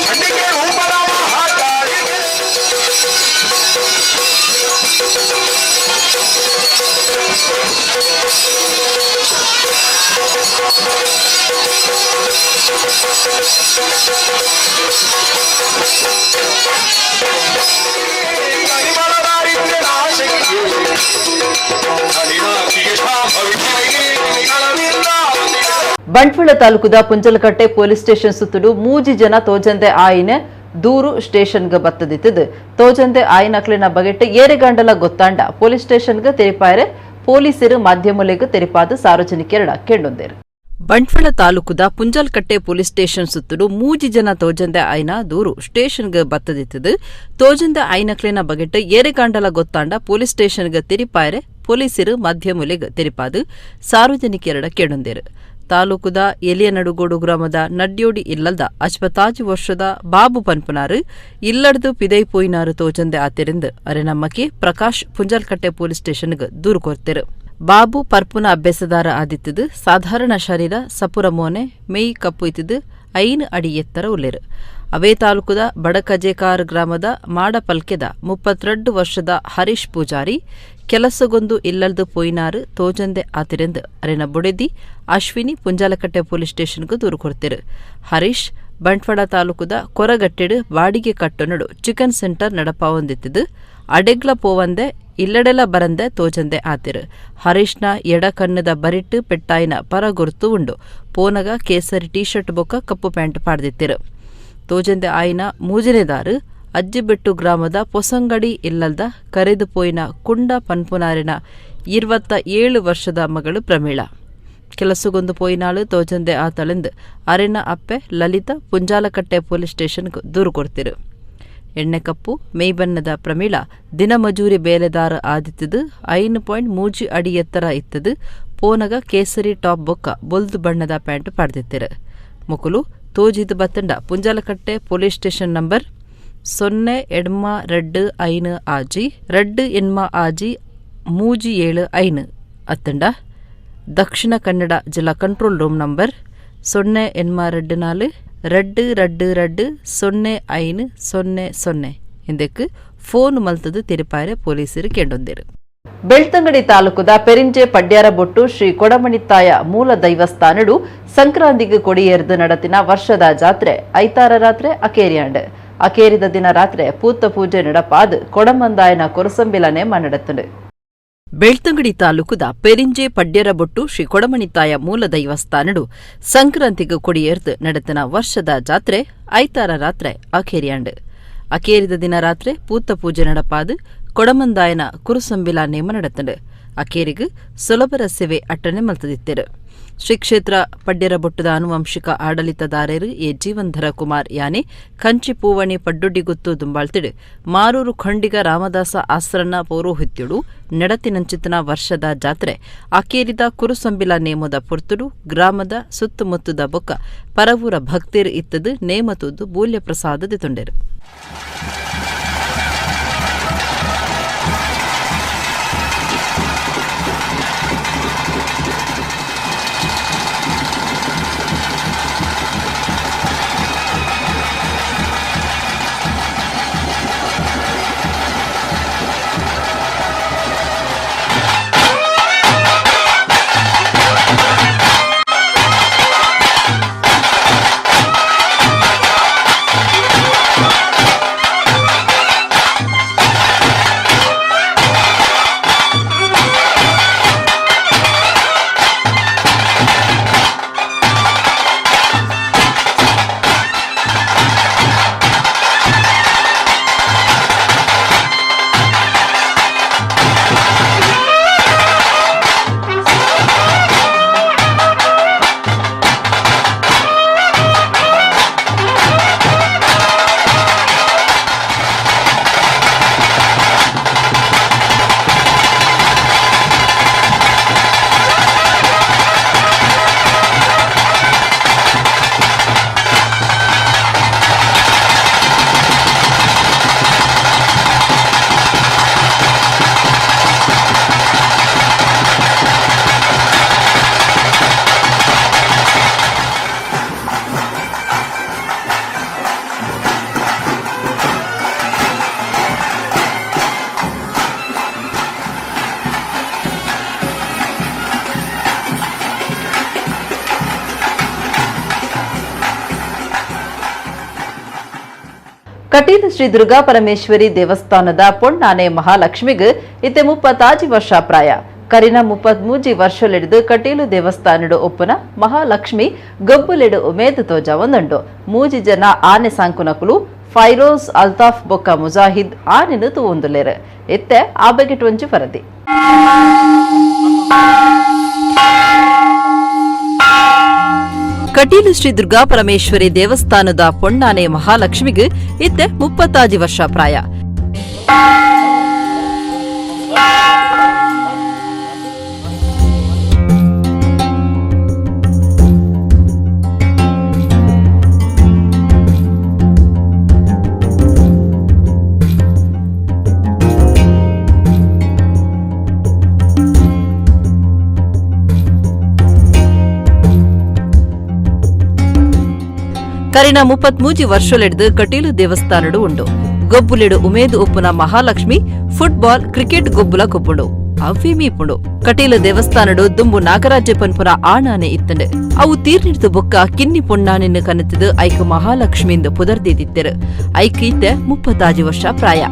ಖಂಡಿಕೆ ರೂಪದ ಮಹಾಕಾಳಿಗೆ. ಬಂಟ್ವಾಳ ತಾಲೂಕುದ ಪುಂಜಲಕಟ್ಟೆ ಪೊಲೀಸ್ ಸ್ಟೇಷನ್ ಸುತ್ತಲೂ ಮೂಜಿ ಜನ ತೋಜಂದೆ ಆಯಿನ ದೂರು ಸ್ಟೇಷನ್ಗೆ ಬತ್ತದಿತ್ತದು. ತೋಜಂದೆ ಆಯಿನಕ್ಲಿನ ಬಗೆಟ್ ಏರೆಗಂಡಲ ಗೊತ್ತಾಂಡ ಪೊಲೀಸ್ ಸ್ಟೇಷನ್ಗೆ ತೆರಿಪಾಯರೆ ಪೊಲೀಸರು ಮಾಧ್ಯಮಲೆಗ್ ತೆರಿಪಾದ ಸಾರ್ವಜನಿಕರಡ ಕೆಂಡೊಂದೇರು. ಬಂಟ್ವಾಳ ತಾಲೂಕುದ ಪುಂಜಲ್ಕಟ್ಟೆ ಪೊಲೀಸ್ ಸ್ಟೇಷನ್ ಸುತ್ತಲೂ ಮೂಜಿ ಜನ ತೋಜಂದೆ ಆಯ್ನ ದೂರು ಸ್ಟೇಷನ್ಗೆ ಬತ್ತದಿತ್ತದು. ತೋಜಂದೆ ಆಯ್ನಕ್ಲಿನ ಬಗೆಟ್ ಏರೆಗಾಂಡಲ ಗೊತ್ತಾಂಡ ಪೊಲೀಸ್ ಸ್ಟೇಷನ್ಗೆ ತೆರಿಪಾಯರೆ ಪೊಲೀಸರು ಮಾಧ್ಯಮಲೆಗ್ ತೆರಿಪಾದು ಸಾರ್ವಜನಿಕರಡ ಕೆಡೊಂದೇರು. ತಾಲೂಕುದ ಎಲಿಯನಡುಗೋಡು ಗ್ರಾಮದ ನಡ್ಯೋಡಿ ಇಲ್ಲಲ್ದ ಅಚ್ಪತಾಜು ವರ್ಷದ ಬಾಬು ಪನ್ಪುನಾರು ಇಲ್ಲಡ್ದು ಪಿದೈ ಪೋಯಿನಾರು ತೋಜಂದೆ ಆತಿರಿಂದ ಅರೆ ನಮ್ಮಕ್ಕೆ ಪ್ರಕಾಶ್ ಪುಂಜಲ್ಕಟ್ಟೆ ಪೊಲೀಸ್ ಸ್ಟೇಷನ್ಗೆ ದೂರು ಕೊರ್ತೆರು. ಬಾಬು ಪರ್ಪುನ ಅಭ್ಯಾಸದಾರ ಆದಿತ್ತದು. ಸಾಧಾರಣ ಶರೀರ, ಸಪುರ ಮೋನೆ, ಮೇಯ್ ಕಪ್ಪು ಇತ್ತಿದ್ದು 5 ಅಡಿ ಎತ್ತರ ಉಲ್ಲೇರು. ಅವೇ ತಾಲೂಕುದ ಬಡಕಜೇಕಾರ್ ಗ್ರಾಮದ ಮಾಡಪಲ್ಕೆದ 32 ವರ್ಷದ ಹರೀಶ್ ಪೂಜಾರಿ ಕೆಲಸಗೊಂದು ಇಲ್ಲಲ್ದು ಪೋಯಿನಾರು ತೋಜಂದೆ ಆತಿರೆಂದು ಅರೆನ ಬುಡೆದಿ ಅಶ್ವಿನಿ ಪುಂಜಾಲಕಟ್ಟೆ ಪೊಲೀಸ್ ಸ್ಟೇಷನ್ಗೆ ದೂರು ಕೊಡ್ತಿರು. ಹರೀಶ್ ಬಂಟ್ವಾಳ ತಾಲೂಕುದ ಕೊರಗಟ್ಟೆಡು ಬಾಡಿಗೆ ಕಟ್ಟೊನಡು ಚಿಕನ್ ಸೆಂಟರ್ ನಡಪಾವೊಂದಿತ್ತಿದ್ದು ಅಡೆಗ್ಲ ಪೋವಂದೆ ಇಲ್ಲಡೆಲ ಬರಂದೆ ತೋಜಂದೆ ಆತಿರು. ಹರೀಶ್ನ ಎಡ ಕಣ್ಣದ ಬರಿಟ್ಟು ಪೆಟ್ಟಾಯಿನ ಪರಗುರುತು ಉಂಡು. ಪೋನಗ ಕೇಸರಿ ಟೀ ಶರ್ಟ್ ಬೊಕ್ಕ ಕಪ್ಪು ಪ್ಯಾಂಟ್ ಪಾಡ್ದಿತ್ತಿರು. ತೋಜಂದೆ ಆಯಿನ ಮೂಜನೆದಾರು ಅಜ್ಜಿಬೆಟ್ಟು ಗ್ರಾಮದ ಪೊಸಂಗಡಿ ಇಲ್ಲಲ್ದ ಕರೆದು ಪೋಯಿನ ಕುಂಡ ಪನ್ಪುನಾರಿನ 27 ವರ್ಷದ ಮಗಳು ಪ್ರಮೀಳಾ ಕೆಲಸಗೊಂದು ಪೋಯಿನಾಳು ತೋಜಂದೆ ಆತಳೆಂದು ಅರೆನ ಅಪ್ಪೆ ಲಲಿತಾ ಪುಂಜಾಲಕಟ್ಟೆ ಪೊಲೀಸ್ ಸ್ಟೇಷನ್ಗೆ ದೂರು ಕೊಡ್ತಿರು. ಎಣ್ಣೆ ಕಪ್ಪು ಮೇಯ್ಬಣ್ಣದ ಪ್ರಮೀಳಾ ದಿನಮಜೂರಿ ಬೇಲೆದಾರ ಆದಿತ್ತದು. 5.3 ಅಡಿ ಎತ್ತರ ಇತ್ತದು. ಪೋನಗ ಕೇಸರಿ ಟಾಪ್ ಬೊಕ್ಕ ಬೊಲ್ದು ಬಣ್ಣದ ಪ್ಯಾಂಟ್ ಪಾಡ್ದಿತ್ತಿರು. ಮುಕುಲು ತೋಜಿದು ಬತ್ತಂಡ ಪುಂಜಾಲಕಟ್ಟೆ police station number 0 8 2 5 6 2 8 6 3 7 5 ಅತ್ತಂಡ ದಕ್ಷಿಣ ಕನ್ನಡ ಜಿಲ್ಲಾ control room number 0 8 2 4 2 2 2 0 5 0 0 ಇಂದಕ್ಕೆ ಫೋನ್ ಮಲ್ತದು ತಿರುಪಾಯರೆ ಪೊಲೀಸರು ಕೆಂಡೊಂದಿರು. ಬೆಳ್ತಂಗಡಿ ತಾಲೂಕುದ ಪೆರಿಂಜೆ ಪಡ್ಯಾರಬೊಟ್ಟು ಶ್ರೀ ಕೊಡಮಣಿತ್ತಾಯ ಮೂಲ ದೈವಸ್ಥಾನಡು ಸಂಕ್ರಾಂತಿಗೆ ಕೊಡಿಯೇರ್ದು ನಡತಿನ ವರ್ಷದ ಜಾತ್ರೆ ಐತಾರ ರಾತ್ರೆ ಅಕೇರಿಯಾಂಡ್. ಅಕೇರಿದ ದಿನ ರಾತ್ರೆ ಪೂತ ಪೂಜೆ ನಡಪಾದ್ ಕೊಡಮಂದಾಯನ ಕೊರಸಂಬಿಲನೆ ಮನ್ನಡತ್ತುಂಡು. ಬೆಳ್ತಂಗಡಿ ತಾಲೂಕುದ ಪೆರಿಂಜೆ ಪಡ್ಯರಬೊಟ್ಟು ಶ್ರೀ ಕೊಡಮಣಿತಾಯ ಮೂಲ ದೈವಸ್ಥಾನಡು ಸಂಕ್ರಾಂತಿಗೆ ಕೊಡಿಯೇರ್ದು ನಡೆತನ ವರ್ಷದ ಜಾತ್ರೆ ಐತಾರ ರಾತ್ರೆ ಅಖೇರಿಯಾಂಡು. ಅಖೇರಿದ ದಿನ ರಾತ್ರೆ ಪೂತ ಪೂಜೆ ನಡಪಾದು ಕೊಡಮಂದಾಯನ ಕುರುಸಂಬಿಲ ನೇಮ ನಡೆತಂಡು. ಅಖೇರಿಗು ಸುಲಭರ ಸೇವೆ ಅಟ್ಟಣೆ ಮಲ್ತದಿತ್ತೆರು. ಶ್ರೀ ಕ್ಷೇತ್ರ ಪಡ್ಯರಬೊಟ್ಟದ ಆನುವಂಶಿಕ ಆಡಳಿತದಾರರು ಎ ಜೀವನ್ಧರ ಕುಮಾರ್ ಯಾನೆ ಕಂಚಿ ಪೂವಣಿ ಪಡ್ಡೊಡ್ಡಿಗುತ್ತು ದುಂಬಾಳ್ತಿಡು ಮಾರೂರು ಖಂಡಿಗ ರಾಮದಾಸ ಆಸ್ರಣ್ಣ ಪೌರೋಹಿತ್ಯುಡು ನಡತಿನಂಚಿತನ ವರ್ಷದ ಜಾತ್ರೆ ಅಕೇರಿದ ಕುರುಸಂಬಿಲ ನೇಮದ ಪೊರ್ತುಡು ಗ್ರಾಮದ ಸುತ್ತಮುತ್ತದ ಬೊಕ್ಕ ಪರವೂರ ಭಕ್ತೇರು ಇತ್ತದು ನೇಮ ತೂದು ಬೂಲ್ಯ ಪ್ರಸಾದ ದಿತೊಂಡೆರು. ಕಟೀಲು ಶ್ರೀ ದುರ್ಗಾ ಪರಮೇಶ್ವರಿ ದೇವಸ್ಥಾನದ ಪೊಣ್ಣಾನೆ ಮಹಾಲಕ್ಷ್ಮಿಗೆ ಇತ್ತೆ 35 ವರ್ಷ ಪ್ರಾಯ. ಕರಿನ 33 ವರ್ಷಲೆಡ್ದು ಕಟೀಲು ದೇವಸ್ಥಾನಡು ಒಪ್ಪುನ ಮಹಾಲಕ್ಷ್ಮಿ ಗಬ್ಬುಲೆಡು ಉಮೇದ್ ತೋಜ ಒಂದುಂಡು. 3 ಜನ ಆನೆ ಸಾಂಕುನಕುಲು ಫೈರೋಜ್, ಅಲ್ತಾಫ್ ಬೊಕ್ಕ ಮುಜಾಹಿದ್ ಆನೆನು ತೂವೊಂದುಲ್ಲೆರ್. ಇತ್ತೆ ಆ ಬಗೆಟ್ ಒಂಜಿ ವರದಿ. ಕಟೀಲು ಶ್ರೀ ದುರ್ಗಾ ಪರಮೇಶ್ವರಿ ದೇವಸ್ಥಾನದ ಪೊಣ್ಣಾನೆ ಮಹಾಲಕ್ಷ್ಮಿಗೆ ಇತ್ತೆ 35 ವರ್ಷ ಪ್ರಾಯ. ಕರಿನ 33 ವರ್ಷಲೆಡ್ದು ಕಟೀಲು ದೇವಸ್ಥಾನಡು ಉಂಡು. ಗೊಬ್ಬುಲೆಡು ಉಮೇದು ಉಪ್ಪುನ ಮಹಾಲಕ್ಷ್ಮಿ ಫುಟ್ಬಾಲ್, ಕ್ರಿಕೆಟ್ ಗೊಬ್ಬುಲ ಗೊಬ್ಬುಂಡು ಅವ್ವೇ ಮೀಪುಂಡು. ಕಟೀಲು ದೇವಸ್ಥಾನಡು ದುಂಬು ನಾಗರಾಜ್ಯ ಪನ್ಪುನ ಆಣಾನೆ ಇತ್ತಂಡು. ಅವು ತೀರ್ನಿಡ್ದು ಬೊಕ್ಕ ಕಿನ್ನಿ ಪೊಣ್ಣಾನೆನ್ನು ಕನತಿದು ಐಕ್ ಮಹಾಲಕ್ಷ್ಮಿಂದು ಪುದರ್ದಿತ್ತಿರು. ಐಕ್ ಇತ್ತೆ 35 ವರ್ಷ ಪ್ರಾಯ.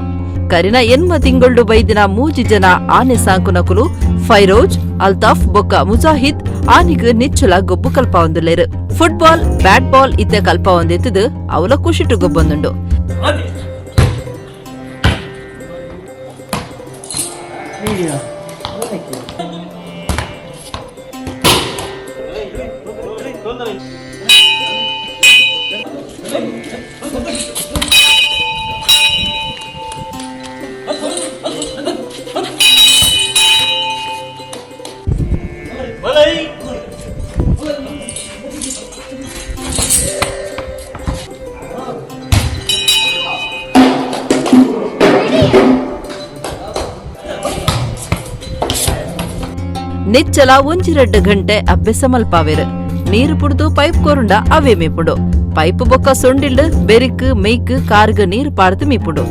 ಕರಿನ 8 ತಿಂಗಳು ಬೈದಿನ 3 ಜನ ಆನೆ ಸಾಂಕುನಕುಲು ಫೈರೋಜ್, ಅಲ್ತಾಫ್ ಬೊಕ್ಕ ಮುಜಾಹಿದ್ ಆನಿಗ್ ನಿಚ್ಚಲ ಗೊಬ್ಬು ಕಲ್ಪಾವೊಂದುಲ್ಲೆರ್. ಫುಟ್ಬಾಲ್, ಬ್ಯಾಟ್ ಬಾಲ್ ಇತ್ತೆ ಕಲ್ಪಾವೊಂದಿತ್ತದು ಅವಲ ಖುಷಿಟು ಗೊಬ್ಬೊಂದುಂಡು. ನಿಚ್ಚಲ 1-2 ಗಂಟೆ ಅಭ್ಯಾಸ ಮಲ್ಪಾವೆರ್. ನೀರು ಪುಡ್ದು ಪೈಪ್ ಕೋರುಂಡ ಅವೇ ಮೀಪುಂಡು. ಪೈಪ್ ಬೊಕ್ಕ ಸೊಂಡಿಲ್ಡ್ ಬೆರಿಕ್ ಮೇಯ್ಕ್ ಕಾರ್ಗ್ ನೀರು ಪಾಡ್ದು ಮೀಪುಂಡು.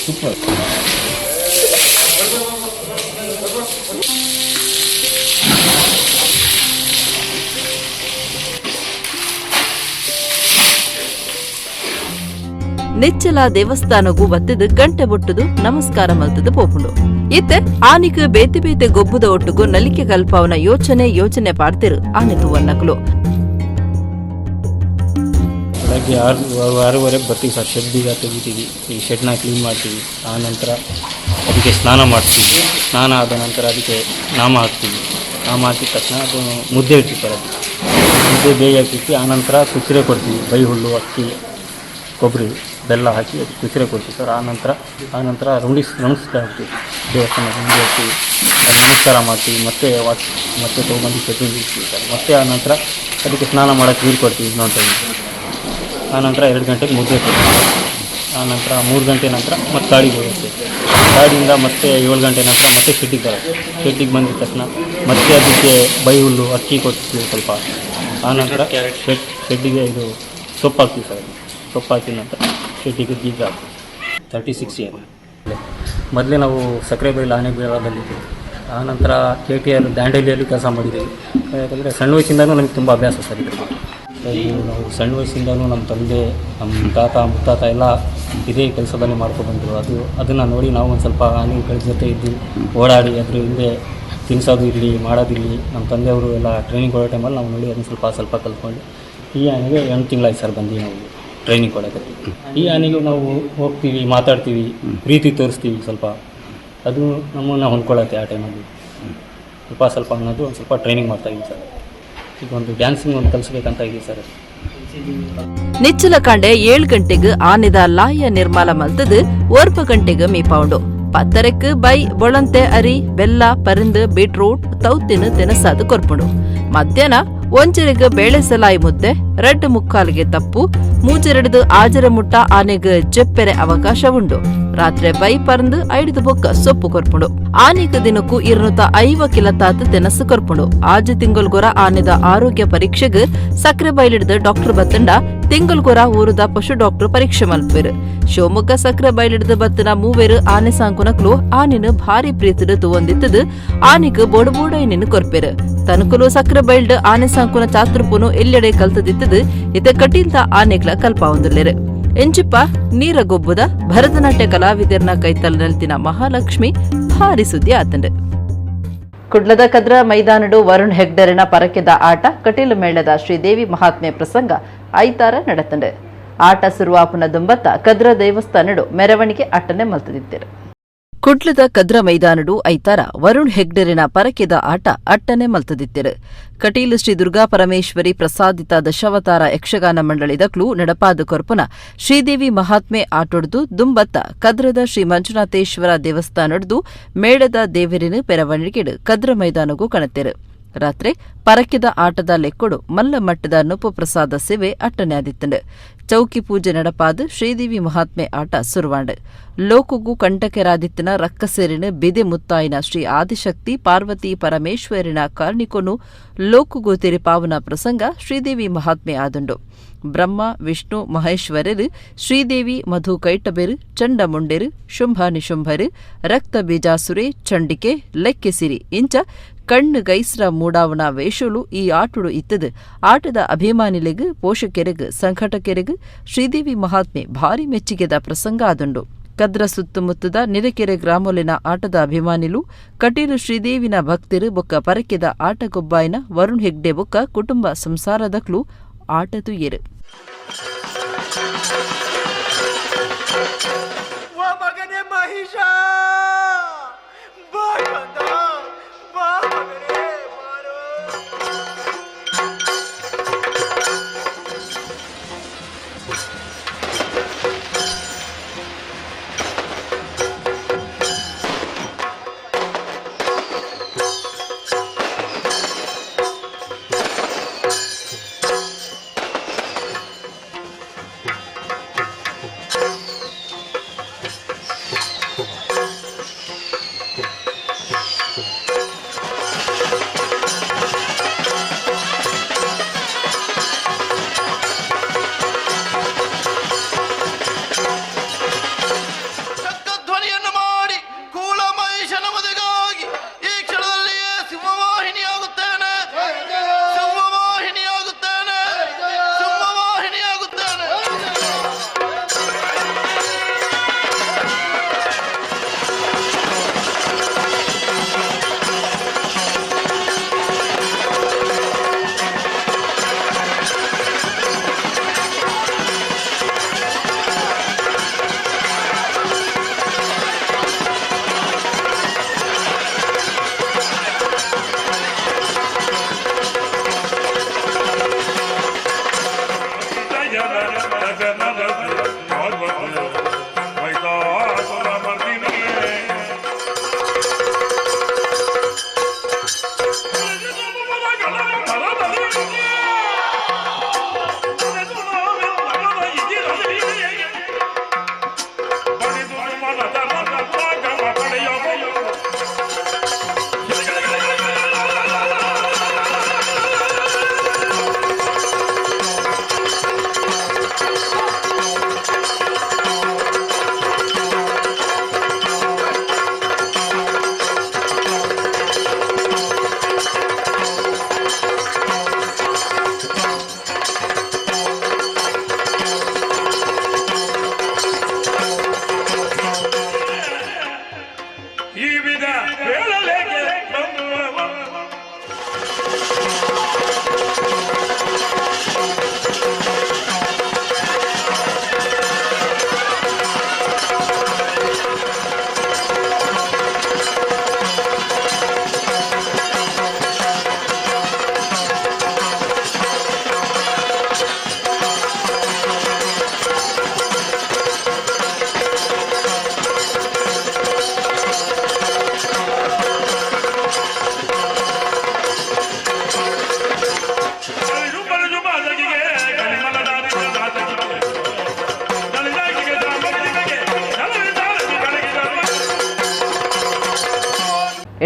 ಸೂಪರ್. ನಿಚ್ಚಲ ದೇವಸ್ಥಾನಗೂ ಬತ್ತದು ಗಂಟೆ ಬೊಟ್ಟುದು ನಮಸ್ಕಾರ ಮಲ್ತದು ಪೋಪುಂಡು. ಇತ್ತೆ ಆನಿಕ್ ಬೇತೆ ಬೇತೆ ಗೊಬ್ಬುದ ಒಟ್ಟುಗು ನಲಿಕೆ ಕಲ್ಪಾವನ ಯೋಚನೆ ಯೋಚನೆ ಪಾಡ್ತಿರು ಆನೆ ತೂವನ್ನಕುಲು. ಬೆಳಗ್ಗೆ 6, 6:15ಕ್ಕೆ ಬರ್ತೀವಿ ಸರ್. ಶೆಡ್ ಬೀಗ ತೆಗಿತೀವಿ, ಈ ಶೆಡ್ನ ಕ್ಲೀನ್ ಮಾಡ್ತೀವಿ. ಆ ನಂತರ ಅದಕ್ಕೆ ಸ್ನಾನ ಮಾಡ್ತೀವಿ. ಸ್ನಾನ ಆದ ನಂತರ ಅದಕ್ಕೆ ನಾಮ ಹಾಕ್ತೀವಿ. ನಾಮ ಹಾಕಿದ ತಕ್ಷಣ ಅದು ಮುದ್ದೆ ಇಡ್ತೀವಿ ಸರ್. ಅದು ಮುದ್ದೆ ಬೇಯ ಹಾಕಿಟ್ಟು ಆ ನಂತರ ಕುಸಿರೆ ಕೊಡ್ತೀವಿ. ಬೈಹುಲ್ಲು, ಅಕ್ಕಿ, ಕೊಬ್ಬರಿ, ಬೆಲ್ಲ ಹಾಕಿ ಅದು ಕುಸಿರೆ ಕೊಡ್ತೀವಿ ಸರ್. ಆ ನಂತರ ರೌಂಡಿಸ್ತಾ ಹೋಗ್ತೀವಿ. ದೇವಸ್ಥಾನ ರೌಂಡಿ ಹೋಗ್ತೀವಿ, ಅಲ್ಲಿ ನಮಸ್ಕಾರ ಮಾಡ್ತೀವಿ. ಮತ್ತೆ ವಾಕ್ ಮತ್ತೆ ತೊಗೊಂಬಂದು ಶೆಡ್ಡಿಗೆ ಇಡ್ತೀವಿ ಸರ್. ಮತ್ತೆ ಆ ನಂತರ ಅದಕ್ಕೆ ಸ್ನಾನ ಮಾಡೋಕ್ಕೆ ನೀರು ಕೊಡ್ತೀವಿ ಇನ್ನೊಂದು ಟೈಮ್. ಆ ನಂತರ 2 ಗಂಟೆಗೆ ಮುದ್ದೆ ಕೊಡ್ತೀವಿ. ಆ ನಂತರ 3 ಗಂಟೆ ನಂತರ ಮತ್ತೆ ಗಾಡಿಗೆ ಹೋಗುತ್ತೆ. ಗಾಡಿಯಿಂದ ಮತ್ತೆ 7 ಗಂಟೆ ನಂತರ ಮತ್ತೆ ಶೆಡ್ಡಿಗೆ ಬರುತ್ತೆ. ಶೆಡ್ಡಿಗೆ ಬಂದಿದ ತಕ್ಷಣ ಮತ್ತೆ ಅದಕ್ಕೆ ಬೈಹುಲ್ಲು, ಅಕ್ಕಿ ಕೊಡ್ತೀವಿ ಸ್ವಲ್ಪ. ಆ ನಂತರ ಶೆಡ್ಡಿಗೆ ಇದು ಸೊಪ್ಪು ಹಾಕ್ತೀವಿ ಸರ್. ಅದು ಸೊಪ್ಪು ಹಾಕಿದ ನಂತರ ಶೆಡ್ಡಿಗೆ ಬೀಗ ಹಾಕ್ತೀವಿ. 36 ಇಯರ್. ಮೊದಲೇ ನಾವು ಸಕ್ಕರೆಬೈಲು ಆನೆ ಮೇಳದಲ್ಲಿದ್ದೀವಿ. ಆ ನಂತರ ಕೆಟಿಆರ್ ದಾಂಡೇಲಿಯಲ್ಲಿ ಕೆಲಸ ಮಾಡಿದ್ದೀವಿ. ಯಾಕಂದರೆ ಸಣ್ಣ ವಯಸ್ಸಿಂದನೂ ನಮಗೆ ತುಂಬ ಅಭ್ಯಾಸ ಸರ್ ಇದ್ರ ಬಗ್ಗೆ. ಇದು ನಾವು ಸಣ್ಣ ವಯಸ್ಸಿಂದನೂ ನಮ್ಮ ತಂದೆ, ನಮ್ಮ ತಾತ, ಮುತ್ತಾತ ಎಲ್ಲ ಇದೇ ಕೆಲಸದಲ್ಲಿ ಮಾಡ್ಕೊಬಂದರು. ಅದನ್ನು ನೋಡಿ ನಾವು ಒಂದು ಸ್ವಲ್ಪ ಆನೆಗಳ ಜೊತೆ ಇದ್ದು ಓಡಾಡಿ ಅದ್ರ ಹಿಂದೆ ತಿನ್ಸೋದು ಇರಲಿ, ಮಾಡೋದಿರಲಿ, ನಮ್ಮ ತಂದೆಯವರು ಎಲ್ಲ ಟ್ರೈನಿಂಗ್ ಕೊಡೋ ಟೈಮಲ್ಲಿ ನಾವು ನೋಡಿ ಅದನ್ನು ಸ್ವಲ್ಪ ಸ್ವಲ್ಪ ಕಲ್ತ್ಕೊಂಡು ಈ ಆನೆಗೆ 8 ತಿಂಗಳಾಯ್ತು ಸರ್ ಬಂದು ನಾವು ಟ್ರೈನಿಂಗ್ ಕೊಡೋಕ್ಕೆ. ಈ ಆನೆಗೂ ನಾವು ಹೋಗ್ತೀವಿ, ಮಾತಾಡ್ತೀವಿ, ಪ್ರೀತಿ ತೋರಿಸ್ತೀವಿ ಸ್ವಲ್ಪ. ಅದು ನಮ್ಮನ್ನು ಹೊಂದ್ಕೊಳ್ಳುತ್ತೆ. ಆ ಟೈಮಲ್ಲಿ ಸ್ವಲ್ಪ ಸ್ವಲ್ಪ ಅನ್ನೋದು ಒಂದು ಸ್ವಲ್ಪ ಟ್ರೈನಿಂಗ್ ಮಾಡ್ತಾಯಿದ್ದೀವಿ ಸರ್. ಈಗ ಒಂದು ಡ್ಯಾನ್ಸಿಂಗ್ ಒಂದು ಕಲಿಸ್ಬೇಕಂತ ಇದೀವಿ ಸರ್. ನಿಚ್ಚಲ ಕಾಂಡೆ 7 ಗಂಟೆಗೆ ಆನೆದ ಲಾಯ ನಿರ್ಮಾಲ ಮಲ್ತದು 9 ಗಂಟೆಗೆ ಮೀಪಾವುಂಡು. 10:30ಕ್ಕೆ ಬೈ, ಬೊಳಂತೆ ಅರಿ, ಬೆಲ್ಲ, ಪರಂದು, ಬೀಟ್ರೂಟ್, ತೌತಿನ ತಿನಸಾದು ಕೊರ್ಪುಂಡು. ಮಧ್ಯಾಹ್ನ 1:30ಗೆ ಬೇಳೆ ಸಲಾಯಿ ಮುದ್ದೆ, 2:45ಗೆ ತಪ್ಪು, 3:30 ಆಜರ ಮುಟ್ಟ ಆನೆಗ್ ಜೆಪ್ಪೆರೆ ಅವಕಾಶ ಉಂಡು. ರಾತ್ರಿ ಬೈ, ಪರಂದು ಐದು ಬೊಕ್ಕ ಸೊಪ್ಪು ಕೊರ್ಪುಂಡು. ಆನೆಗ್ ದಿನಕ್ಕೂ 250 ಕಿಲತಾತ್ ತಿನಸು ಕೊರ್ಪುಂಡು. ಆಜು ತಿಂಗಳ್ಗೊರ ಆನೆದ ಆರೋಗ್ಯ ಪರೀಕ್ಷೆಗ್ ಸಕ್ಕರೆ ಬೈಲಿಡ್ದ ಡಾಕ್ಟರ್ ಬತ್ತಂಡ ತಿಂಗಳ್ಗೊರ ಊರುದ ಪಶು ಡಾಕ್ಟರ್ ಪರೀಕ್ಷೆ ಮಲ್ಪೇರು. ಶಿವಮೊಗ್ಗ ಸಕ್ಕರೆ ಬೈಲಿಡ್ದ ಬತ್ತನ ಮೂವೇರು ಆನೆ ಸಾಂಕುನಕ್ಲು ಆನೆನು ಭಾರಿ ಪ್ರೀತಿಡು ತುವಂದಿತ್ತದು ಆನೆಗ್ ಬೋಡಬೋಡೈನೆನು ಕೊರ್ಪೇರು. ತನಕುಲು ಸಕ್ಕರೆ ಬೈಲ್ಡ್ ಆನೆ ಸಾಂಕುನ ಚಾತುರ್ಪುನು ಎಲ್ಲೆಡೆ ಕಲ್ತದಿತ್ತದು ಇತ ಕಟೀಲ್ದ ಆನೆಗ್ಲ ಕಲ್ಪಾವೊಂದುಲ್ಲೆರು. ಎಂಚಿಪ್ಪ ನೀರಗೊಬ್ಬುದ ಭರತನಾಟ್ಯ ಕಲಾವಿದರ್ನ ಕೈತಲ್ ನಲ್ತಿನ ಮಹಾಲಕ್ಷ್ಮಿ ಭಾರಿ ಸುದ್ದಿ ಆತಂಡು. ಕುಡ್ಲದ ಕದ್ರ ಮೈದಾನಡು ವರುಣ್ ಹೆಗ್ಡರಿನ ಪರಕೆದ ಆಟ ಕಟೀಲು ಮೇಳದ ಶ್ರೀದೇವಿ ಮಹಾತ್ಮೆ ಪ್ರಸಂಗ ಐತಾರ ನಡತಂಡು. ಆಟ ಸುರುವಾಪುನ ದುಂಬತ್ತ ಕದ್ರ ದೇವಸ್ಥಾನಡು ಮೆರವಣಿಗೆ ಅಟ್ಟನೆ ಮಲ್ತದಿದ್ದರು. ಕುಡ್ಲದ ಕದ್ರ ಮೈದಾನಡು ಐತಾರ ವರುಣ್ ಹೆಗ್ಡರಿನ ಪರಕೆದ ಆಟ ಅಟ್ಟನೆ ಮಲ್ತದಿತ್ತಿರು. ಕಟೀಲು ಶ್ರೀ ದುರ್ಗಾ ಪರಮೇಶ್ವರಿ ಪ್ರಸಾದಿತ ದಶಾವತಾರ ಯಕ್ಷಗಾನ ಮಂಡಳಿದ ಕ್ಲೂ ನಡಪಾದ ಕೊರ್ಪುನ ಶ್ರೀದೇವಿ ಮಹಾತ್ಮೆ ಆಟೊಡ್ದು ದುಂಬತ್ತ ಕದ್ರದ ಶ್ರೀ ಮಂಜುನಾಥೇಶ್ವರ ದೇವಸ್ಥಾನಡ್ದು ಮೇಳದ ದೇವರಿನ ಪೆರವಣಿಗೆಡು ಕದ್ರ ಮೈದಾನಗೂ ಕಣತೆರು. ರಾತ್ರಿ ಪರಕೆದ ಆಟದ ಲೆಕ್ಕೊಡು ಮಲ್ಲ ಮಟ್ಟದ ನುಪ್ಪು ಪ್ರಸಾದ ಸೇವೆ ಅಟ್ಟನೆ ಆದಿತ್ತಂಡು. ಚೌಕಿ ಪೂಜೆ ನಡಪಾದ ಶ್ರೀದೇವಿ ಮಹಾತ್ಮೆ ಆಟ ಸುರುವಾಂಡ್. ಲೋಕಗೂ ಕಂಟಕೆರಾದಿತ್ತನ ರಕ್ಕಸೇರಿನ ಬಿದೆ ಮುತ್ತಾಯಿನ ಶ್ರೀ ಆದಿಶಕ್ತಿ ಪಾರ್ವತಿ ಪರಮೇಶ್ವರಿನ ಕಾರ್ಣಿಕೊನು ಲೋಕಗೂ ತೆರಿಪಾವನ ಪ್ರಸಂಗ ಶ್ರೀದೇವಿ ಮಹಾತ್ಮೆ ಆದುಂಡು. ಬ್ರಹ್ಮ, ವಿಷ್ಣು, ಮಹೇಶ್ವರರು, ಶ್ರೀದೇವಿ, ಮಧು ಕೈಟಬೆರು, ಚಂಡಮುಂಡೆರು, ಶುಂಭ ನಿಶುಂಭರು, ರಕ್ತ ಬೀಜಾಸುರೆ, ಚಂಡಿಕೆ, ಲೆಕ್ಕೆಸಿರಿ ಇಂಚ ಕಣ್ಣು ಗೈಸ್ರ ಮೂಡಾವಣ ವೇಷಲು ಈ ಆಟುಡು ಇತ್ತದು. ಆಟದ ಅಭಿಮಾನಿಲೆಗ್, ಪೋಷಕೆರೆಗ್, ಸಂಘಟಕೆರೆಗ್ ಶ್ರೀದೇವಿ ಮಹಾತ್ಮೆ ಭಾರಿ ಮೆಚ್ಚಿಗೆದ ಪ್ರಸಂಗ ಆದುಂಡು. ಕದ್ರ ಸುತ್ತಮುತ್ತದ ನಿರೆಕೆರೆ ಗ್ರಾಮೊಲಿನ ಆಟದ ಅಭಿಮಾನಿಲು, ಕಟೀಲು ಶ್ರೀದೇವಿನ ಭಕ್ತರು ಬೊಕ್ಕ ಪರಕೆದ ಆಟಗೊಬ್ಬಾಯಿನ ವರುಣ್ ಹೆಗ್ಡೆ ಬೊಕ್ಕ ಕುಟುಂಬ ಸಂಸಾರದಕ್ಲು ಆಟ ತುಯ್ಯರು.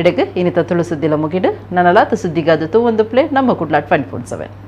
ಎಡೆಗ್ ಇನ್ನಿತ ತುಳು ಸುದ್ದಿಲ ಮುಗಿಡು. ನನಲಾತ ಸುದ್ದಿಗಾದ ತೂವೊಂದು ಪ್ಲೇ ನಮ್ಮ ಕುಡ್ಲ 24/7.